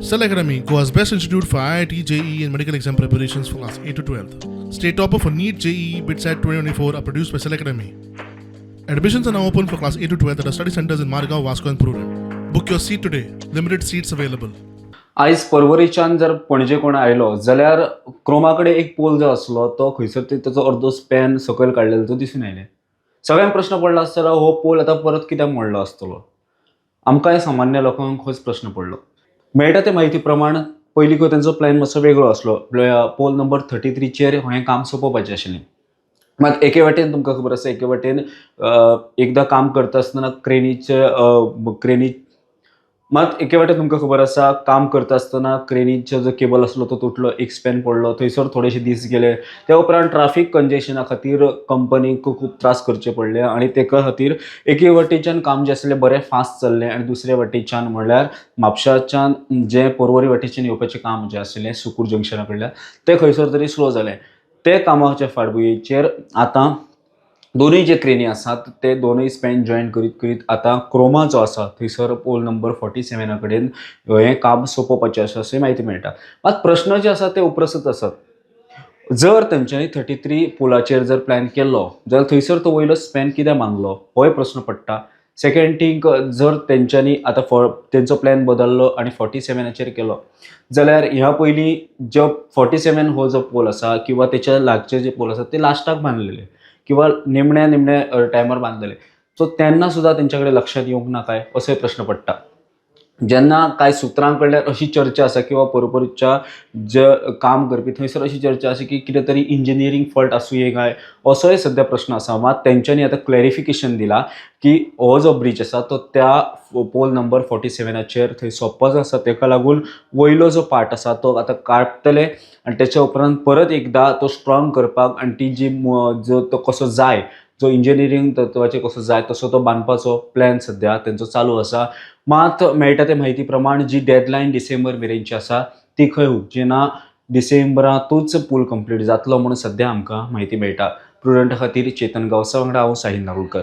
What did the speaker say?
Cell Academy, Goa's best institute for IIT, JEE, and medical exam preparations for class 8 to 12. State topper for NEET, JEE, BITSAT 2024 are produced by Cell Academy. Admissions are now open for class 8 to 12 at our study centers in Margao, Vasco, and Prudent. Book your seat today. Limited seats available. आयज पर्वरीच्यान जर पणजे कोण आयलो जाल्यार Croma कडेन एक poll जो आसलो तो खंयसर तरी ताचो अर्दो स्पॅन सकयल काडलेलो तो दिसून आयले. सगळ्यांक प्रश्न पडलो आसतलो, हो पोल आतां परत कित्याक मोडलो आसतलो? आमकांय सामान्य लोकांक होच प्रश्न पडलो. मेळटा ते म्हायती प्रमाण पयलीं खंय तेंचो प्लॅन मातसो वेगळो आसलो. पोल नंबर 33चेर हें काम सोंपोवपाचें आशिल्लें. मात एके वाटेन तुमकां खबर आसा, एके वाटेन एकदां काम करता आसतना क्रेनीचे क्रेनी मात एके वाटेन तुमकां खबर आसा, काम करता आसतना क्रेनीचो जो केबल आसलो तो तुटलो, एक स्पॅन पडलो, थंयसर थोडेशे दीस गेले. त्या उपरांत ट्राफीक कंजेशना खातीर कंपनीक खूब त्रास करचे पडले आनी तेका खातीर एके वाटेच्यान काम जें आसलें बरें फास्ट चल्लें आनी दुसरे वाटेच्यान म्हणल्यार म्हापशाच्यान जें पर्वरी वाटेच्यान येवपाचें काम जें आशिल्लें सुकूर जंक्शना कडल्यान तें खंयसर तरी स्लो जालें. ते कामाच्या फाटभुंयेचेर आतां दोनूय जे क्रेनी आसात ते दोनूय स्पॅन जॉयन करीत करीत आतां क्रोमा जो आसा थंयसर पोल नंबर 47 कडेन हें काम सोंपोवपाचें आसा अशें म्हायती मेळटा. मात प्रश्न जे आसा ते उप्रसत आसात. जर तेंच्यांनी 33 पोलाचेर जर प्लॅन केल्लो जाल्यार थंयसर तो वयलो स्पॅन कित्याक बांदलो होय प्रस्न पडटा. सेकंड थींग, जर तेंच्यांनी आतां तेंचो प्लॅन बदल्लो आनी 47चेर केलो जाल्यार ह्या पयलीं जो 47 हो जो पोल आसा किंवा तेच्या लागचे जे पोल आसा ते लास्टाक बांदलेले किंवा निमण्या निमण्या टायमार बांदलेले, सो तेन्ना सुद्दां तेंच्या कडेन लक्षात येवंक ना काय असोय प्रश्न पडटा. जेन्ना कांय सुत्रां कडल्यान अशी चर्चा आसा किंवा पर्वरीच्या जे काम करपी थंयसर अशी चर्चा आसा की कितें तरी इंजिनियरींग फॉल्ट आसुये काय असोय सद्या प्रश्न आसा. मात तेंच्यांनी आतां क्लॅरिफिकेशन दिलां की हो जो ब्रीज आसा तो त्या पोल नंबर 47चेर थंय सोंपपाचो आसा, तेका लागून वयलो जो पार्ट आसा तो आतां काडटले आनी तेच्या उपरांत परत एकदां तो स्ट्रॉंग करपाक आनी ती जी जो तो कसो जाय, जो इंजिनियरींग तत्वाचेर कसो जाय तसो तो बांदपाचो प्लॅन सद्या तेंचो चालू आसा. मात मेळटा ते म्हायती प्रमाण जी डेडलायन डिसेंबर मेरेनची आसा ती खंय हुपची ना. डिसेंबरांतूच पूल कंप्लीट जातलो म्हणून सद्या आमकां म्हायती मेळटा. प्रुडंटा खातीर चेतन गांवसा वांगडा हांव साहील नारुलकर.